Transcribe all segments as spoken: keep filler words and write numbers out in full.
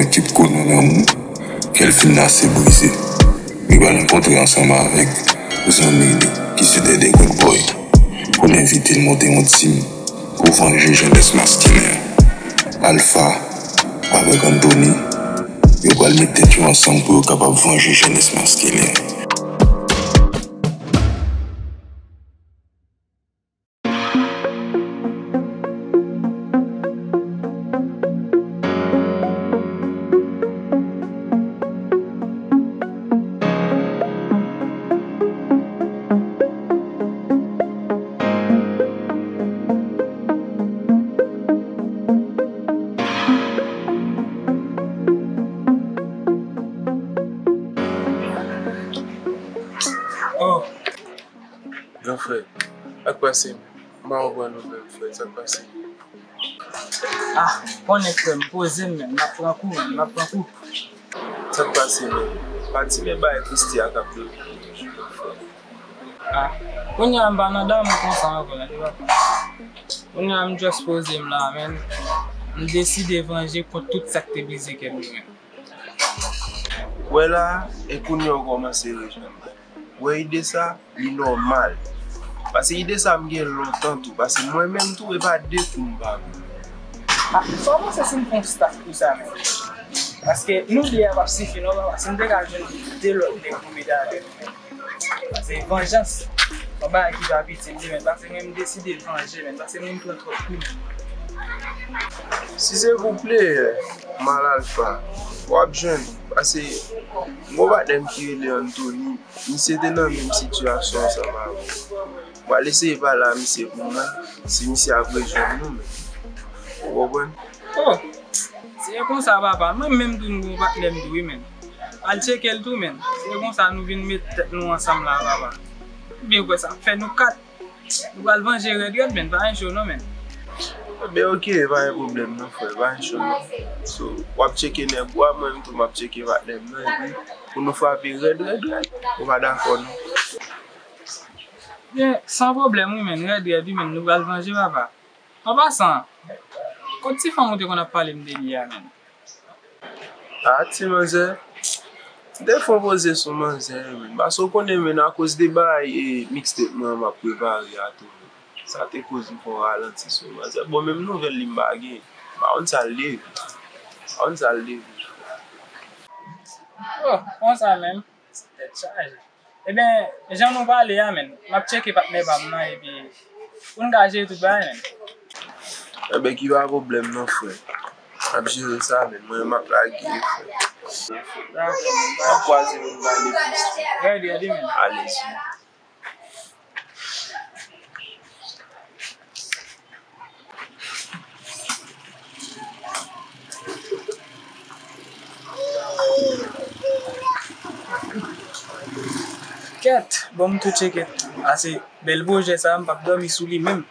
Ekip Kono Lanmou, kè l fin lase brize. Li pral rankontre ansanm avèk zanmi li ki se Dèdè Good Boy pou l envite l monte yon tim pou vanje jenès maskilen an. Alpha avèk Anthony, yo pral met tèt yo ansanm pou yo kapab vanje jenès maskilen an. Oh, gran frè, sa k pase? M pa konprann ou menm, frè, sa k pase? Ah, konnen frè m, poze m, men, m ap pran kou, men, m ap pran kou. Sa k pase, men? Pa di men bagay Christie a k ap domine nou toujou, frè. Ah, kounye a m pa nan damou konsa ankò, non, se pa. Kounye a m just poze m la, men, m deside vanje kont tout sa k te brize kè m yo, men. Wè la, e kounye a w kòmanse rejwenn mwen. Wè ide sa, li nòmal. Paske ide sa m gen lontan tou. Paske mwen menm tou, e pa de kou m pa vle. Ah, sa w panse si m fè yon staff pou sa menm? Paske nou de a p ap sifi non, papa. Si m te ka jwenn de lòt nèg pou mete avè nou menm. Paske vanjans, se yon bagay ki pa piti, m di, men, paske mwen m deside vanje, men, paske mwen m pran twòp kou. Si se pou pleyè, Mal Alpha, w ap jwenn, paske m gon patnè m ki rele Anthony, misye te nan menm sitiyasyon ansanm avè w. M pral eseye pale a misye pou mwen, si misye ap rejwenn nou, men. Ou konprann? Oh, si e konsa, papa, mwen menm tou m gon patnè m tou, wi, men. Al tcheke l tou, men. Si e konsa, nou vin met tèt nou ansanm la, papa. Ou byen kwè sa ap fè nou kat. Nou pral vanje rèd rèd, men. Pa gen cho non, men. Ebyen, oke, pa gen pwoblèm non, frè, pa gen cho non. So, w ap tcheke nèg ou a, mwen menm tou m ap tcheke patnè m nan, epi pou nou frape rèd rèd rèd, ou pa dakò non? Byen, san pwoblèm, wi, men, rèd rèd, wi, men, nou pral vanje, papa. An pasan, kot ti fanm ou te konn ap pale m de li a, menm? Ah, ti manzè. M te fè yon poze sou manzè, menm. Paske w konnen, menm, akoz de bagay, e, mixtape mwen an m ap prepare a tou, menm. Sa te koz m fè yon ralanti sou manzè. Bon, menm nouvèl li m pa gen. M pa konn sa l devni. M pa konn sa l devni. Oh, konsa menm. Tèt chaje. Ebyen, jan nou pale a, menm, m ap tcheke patnè pa m nan, epi pou n ka jere tout bagay, menm. Ebyen, ki pa pwoblèm non, frè. N ap jere sa, menm. Mwen, m ap lage, frè. Dakò, menm. N ap kwaze pou n pale plis. Rèdi, rèdi, menm. Alezi. Kèt, bon, m tou tcheke. A se bèl pwojè sa, m p ap dòmi sou li menm.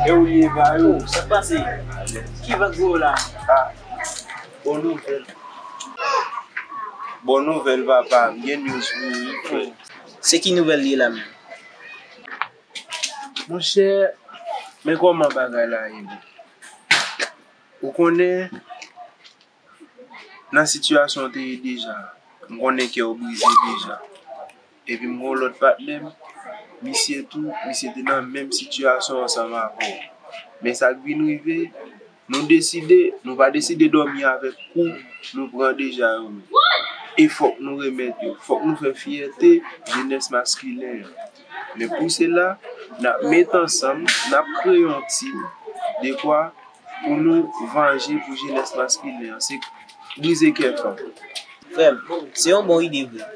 E ou ye, Vayou? Sa k pase? Ki vag voye w la? Ah, bon nouvèl. Bon nouvèl, papa. M gen news pou ou, wi, frè. Se ki nouvèl li ye la menm? Monchè, men kòman bagay la ye, wi. Ou konnen, nan sitiyasyon w te ye deja, m konnen kè w brize deja. Epi m gon lòt patnè m, misye tou, misye te nan menm sitiyasyon ansanm avè w. Men sa k vin rive, nou deside, nou pa deside dòmi avèk kou nou pran deja yo menm. E fòk nou remèt yo, fòk nou fè fyète jenès maskilen an. Men pou sela, n ap met ansanm, n ap kreye yon tim, dekwa pou nou vanje pou jenès maskilen an. Se brize kè fanm. Frè m, se yon bon ide vre.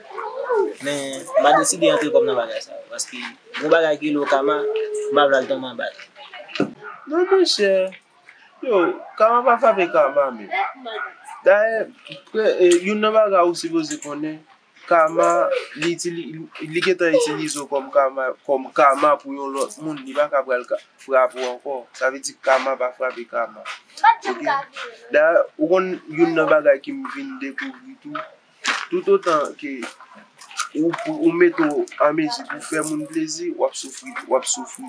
Men, m pa deside antre kò m nan bagay sa yo, paske gon bagay ki rele okama, m pa vle al tonbe anba l. Non, monchè. Yo, kama pa frape kama, men. Dayè, prè- e, youn nan bagay ou sipoze konnen, kama, li itili- li gentan itilize w kòm kama, kòm kama pou yon lòt moun, li pa ka pral ka- frape w ankò. Sa vle di kama pa frape kama. Oke? Dayè, ou konn youn nan bagay ki m vin dekouvri tou, toutotan ke ou, ou mete w an mezi pou fè moun plezi, w ap soufri, w ap soufri.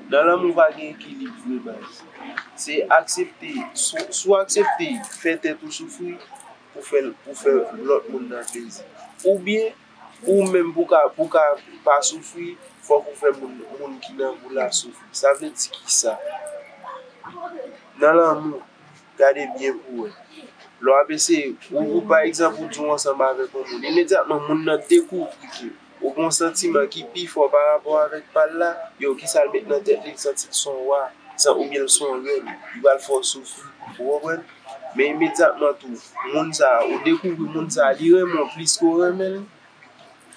Nan lanmou pa gen ekilib vre, baz. Se aksepte, si w- si w aksepte fè tèt ou soufri pou fè, pou fè lòt moun nan plezi. Oubyen, ou menm pou ka, pou ka pa soufri, fòk ou fè moun, moun ki nan vi w la soufri. Sa vle di kisa? Nan lanmou, gade byen pou w wè. Lè w ap eseye, ou, ou, pa egzanp, ou di w ansanm avèk yon moun, imedyatman moun nan dekouvri ke ou gen yon santiman ki pi fò pa rapò avèk pa l la, yo, kisa l met nan tèt li, l santi l se yon wa, san- oubyen l se yon rèn, li pral fè w soufri, ou konprann? Men imedyatman tou, moun sa a, ou dekouvri moun sa a, li renmen w plis ke w renmen l,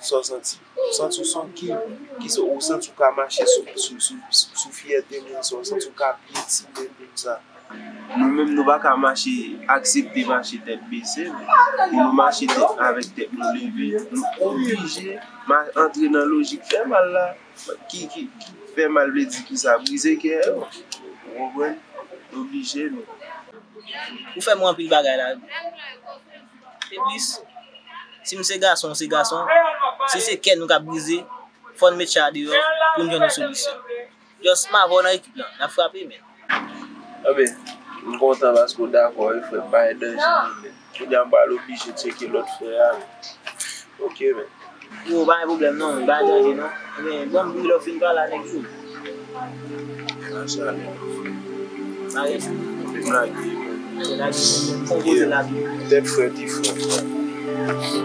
sa w santi? Ou santi w se yon king, ki se- ou santi w ka mache sou, sou, sou, sou, sou fyète moun sa, ou santi w ka pyetine moun sa. Nou menm, nou pa ka mache, aksepte mache tèt bese, men. E nou mache tèt, avèk tèt nou leve, nou oblije ma- antre nan lojik fè mal la. Ki, ki, ki fè mal vle di kisa? Brize kè yo. Ou konprann? Oblije, men. Ou fè m anpil bagay la. E plis, si m se gason, m se gason. Si se kè nou k ap brize, fò n met chay deyò pou n jwenn yon solisyon. Just m avè w nan ekip lan, n ap frape, men. Anben, m kontan paske w dakò, wi, frè m, pa gen danje, non, men. Kounye a m pral oblije tcheke lòt frè a, men. Oke, men. Yo, pa gen pwoblèm non, men, pa gen danje non. Men, ban m bri lè w fin pale a nèg yo. Lage sa, lage sa. Pa gen sou. Anpil lage, men. Lage, men, fon kote lage. Tèt frèt, li frèt.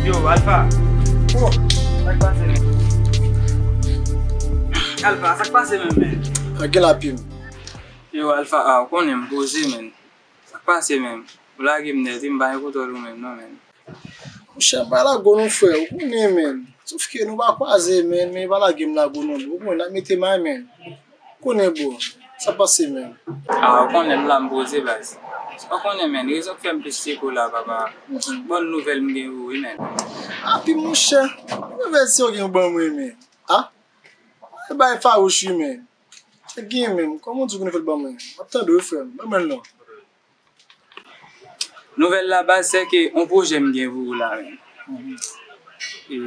Yo, Alpha. Oh, sa k pase, men? Alpha, sa k pase menm, men? Sa gen la, Pim? Yo, Alpha, a, ou konnen m poze, men. Sa k pase, men? Ou lage m nèt, wi, m pa gen kontwòl ou menm, non, men. Monchè, m pa lage w non, frè, ou konnen, men. Sof ke nou pa kwaze, men, men pa lage m lage w non, bro. Ou konnen, n ap mete may, men. Konnen, bro. Sa pase, men. A, ou konnen m la, m poze, baz. Ou konnen, men, rezon k fè m plis tcheke w la, papa. Bòn nouvèl m gen pou ou, wi, men. Api, monchè, nouvèl sa w gen ban mwen, men. A? Bay fawouch, wi, men. Sa gen, men. Kòman w di w gen nouvèl ban mwen? M ap tande w, frè m. Ban mwen l non. Nouvèl la, baz, se ke yon pwojè m gen pou ou la, men. E,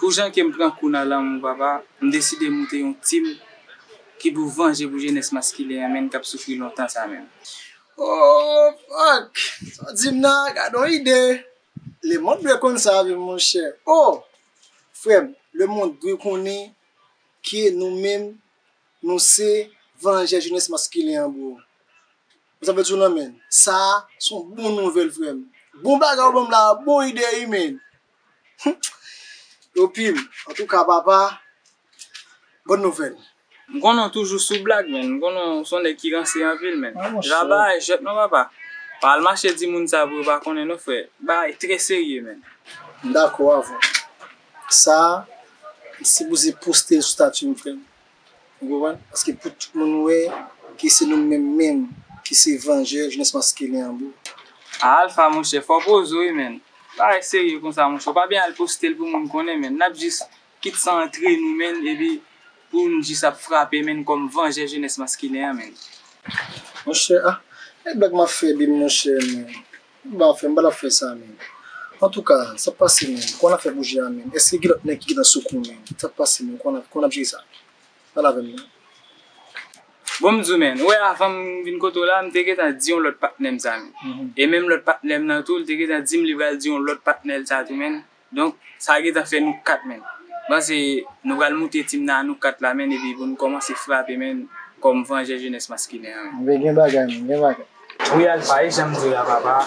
pou jan ke m pran kou nan lanmou, papa, m deside moute yon team ki pou vanje pou jenès maskilen an, men, k ap soufri lontan sa, men. Oh, fuck! Sa w di m nan, gade yon ide. Lemonn dwe konn sa, wi, monchè. Oh! Frè m, lemonn dwe konnen ke nou menm, nou se vanjè jenès maskilen an, bro. Sa vle di w nan men. Sa a, se yon bon nouvèl, frè m. Bon bagay ou ban m la, bon ide, wi, men. Yo, Pim, antouka, papa, bòn nouvèl. M konnen w toujou sou blag, men. M konnen w se yon nèg ki ranse anpil, men. Jaba, jwèt non, papa. Pa al mache di moun sa pou yo pa konnen, non, frè. Bagay trè serye, men. M dakò avè w. Sa a, m sipoze poste l sou stati m, frè m. Ou konprann? Paske pou tout moun wè ke se nou menm menm ki se vanjè jenès maskilen an, bro. A, Alpha, monchè, fò w poze w, wi, men. Bagay serye konsa, monchè. Ou pa byen al poste l pou moun konnen, men. N ap jis kit sa antre nou, men, epi pou n jis ap frape, men, kòm vanjè jenès maskilen an, men. Monchè, a, e blag m ap fè, Bim, monchè, men. M pa fè, m pa t ap fè sa, men. Antouka, sa k pase, men? Kòman n ap fè pou jere a, men? Èske gen lòt nèg ki gentan sou kou, men? Sa k pase, men? Kòman n ap, kòman n ap jere sa? Pale avè m, men. Bon, m di w, menn, ou wè, avan m vin kote w la, m te gentan di yon lòt patnè m sa, menn. Mhm. E menm lòt patnè m nan tou, li te gentan di m li pral di yon lòt patnè l sa tou, menn. Donk, sa gentan fè nou kat, menn. M panse nou pral moute team nan a nou kat la, menn, epi pou nou kòmanse frape, menn, kòm Vanjè Jenès Maskilen an, menn. Men gen bagay, menn, gen bagay. Wi, Alpha, e jan m di w la, papa.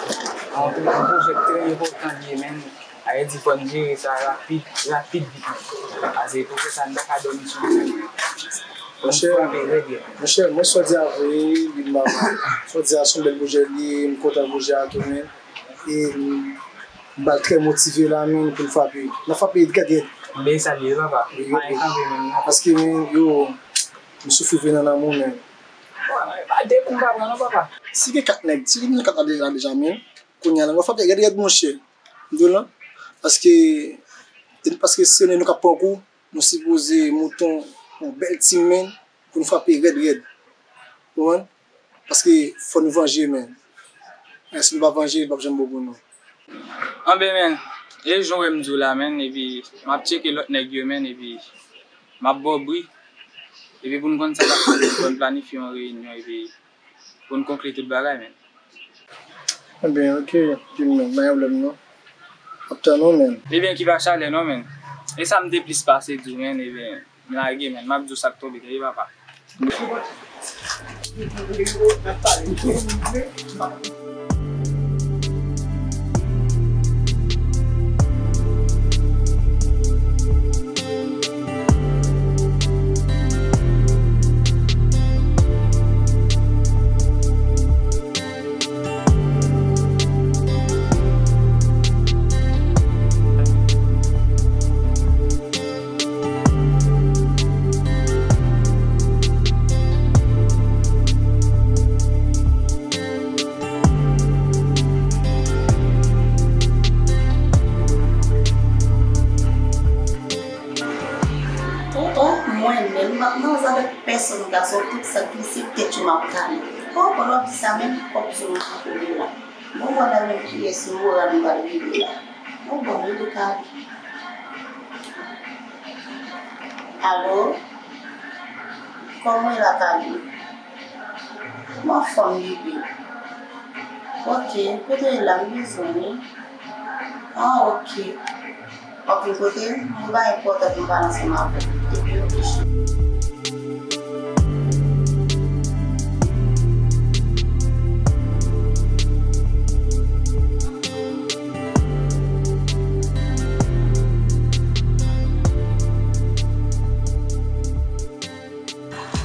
Yon, yon pwojè trè enpòtan li ye, menn. Sa vle di fò n jere sa rapid, rapid, vit, menn. Paske pou fè sa, n pa ka dòmi sou li, menn. Fò n frape rèd, rèd. Monchè, monchè, mwen sa w di a vre, li mama. Sa w di a se yon bèl pwojè li ye, m kontan pwojè a tou, menn. E m, m pral trè motive la, menn, pou n frape. N ap frape rèd, rèd. Anben, sa l ye, papa. Wi, pa gen kanpe menm, non. Paske, menn, yo, m soufri vre nan nanm ou, menn. Pa de kou m pa pran non, papa. Si gen kat nèg, si gen kat nèg la deja, menn, kounye a la, n ap frape rèd, rèd, monchè. M di w la. Paske, paske se nou k ap pran kou, nou sipoze monte yon, yon bèl team, menn, pou n frape rèd, rèd. Ou konprann? Paske fò nou vanje, menn. E si nou pa vanje, li p ap janm bon pou nou. Anben, menn, e jan w wè m di w la, menn, epi m ap tcheke lòt nèg yo, menn, epi m ap ba w bri. Epi pou n konn sa k ap fèt, fò n planifye yon reyinyon, epi pou n konkli tout bagay, menn. Anben, oke, epi menn, pa gen pwoblèm, non. M ap tann ou, menn. Ebyen, ki pa chalè, non, menn. E sa m te plis pase di w, menn, ebyen. M lage, menn. M ap di w sa k tonbe, tande, papa. O, o, mwen menm, m ap manzè avèk pèsonn gason, tout sa k vin se tèt yo m ap kale. O, pandan w ap di sa menm, kòb sou mwen ap koule la. Bon, bon, nan men kiyès moral m pral rive la? Bon, bon, rive kale. Alo? Kòman w ye la, kale? M anfòm, bebe. Oke, kote w ye la? M bezwen w wi. Ah, oke. W ap vin kote m? Yon bagay enpòtan pou m pale ansanm avè w. Epi oblije.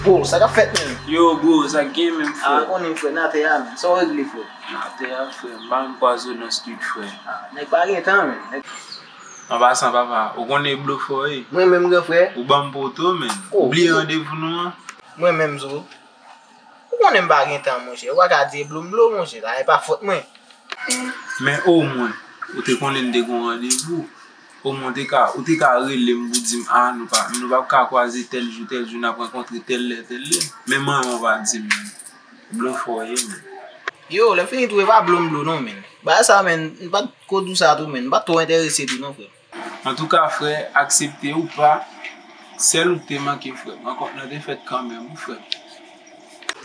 Bro, sa k ap fèt menm? Yo, bro, sa k gen menm, frè? A, konnen, frè, n atè a menm. Sa w regle, frè? N atè a, frè, m pa menm kwaze w nan street, frè. A, nèg pa gen tan menm. Nèg... An pasan, papa, ou konnen blo fò ye? Mwen menm, gran frè. Ou ban m poto, menn. Ou bliye randevou nou an? Mwen menm, zo. Ou konnen m pa gen tan, monchè. Ou pa ka di blo m blo, monchè. Sa e pa fòt mwen. Men omwen, ou te konnen n te gen yon randevou. Omwen, ou te ka, ou te ka rele m pou di m, a, nou pa, nou p ap ka kwaze tèl jou, tèl jou, n ap rankontre tèl lè, tèl lè. Men manman w pa di m, menn. Blo fò ye, menn. Yo, lè fini tou, e pa blo m blo non, menn. Bagay sa, menn, m pa t ko di w sa tou, menn. M pa t twò enterese tou non, frè. Antouka, frè, aksepte ou pa, sèl ou k te manke, frè. Rankont lan te fèt kanmenm, wi, frè.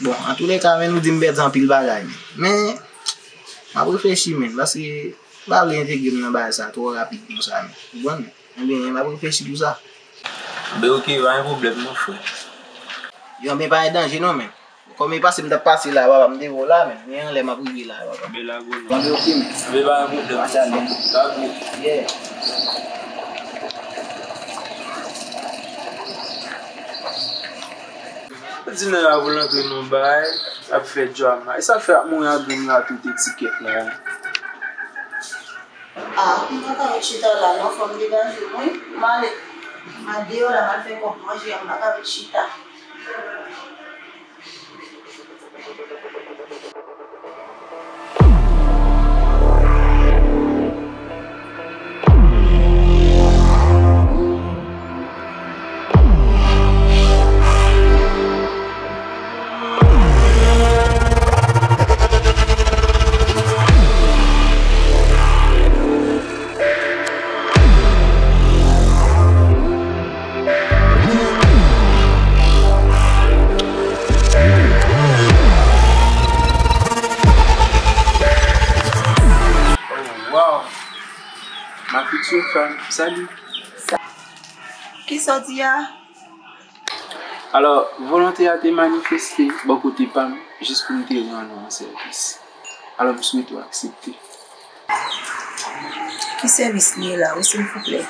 Bon, antoulèka, menn, ou di m pèdi anpil bagay, menn. Men, m ap reflechi, menn, paske m pa vle entegre m nan bagay sa twò rapid konsa, menn. Ou konprann? Ebyen, m ap reflechi pou sa. Enben, oke, pa gen pwoblèm non, frè. Yo, men pa gen danje non, menn. Kòm e pase m t ap pase la, papa, m te wè w la, menn. Men anlè m ap rive la, papa. Enben, la, gwo non. Enben, oke, menn. Enben, pa gen pwoblèm. Mache ale. Sa gwo. Yeah. Di nèg la pou l antre nan bay, ap fè drama. E sa k fè ap mouri ak grenn la tout etikèt la. Ah, m pa ka ret chita la non, fò m degaje m wi. M ale. M al deyò la, m al fè kòb manje a, m pa ka ret chita. Ma future femme, salut. Kisa w di a? Alò, volonte a te manifeste bò kote pa m jis pou m te rann ou yon sèvis. Alò, m swete w aksepte. Ki sèvis li ye la, wi, silvouplè?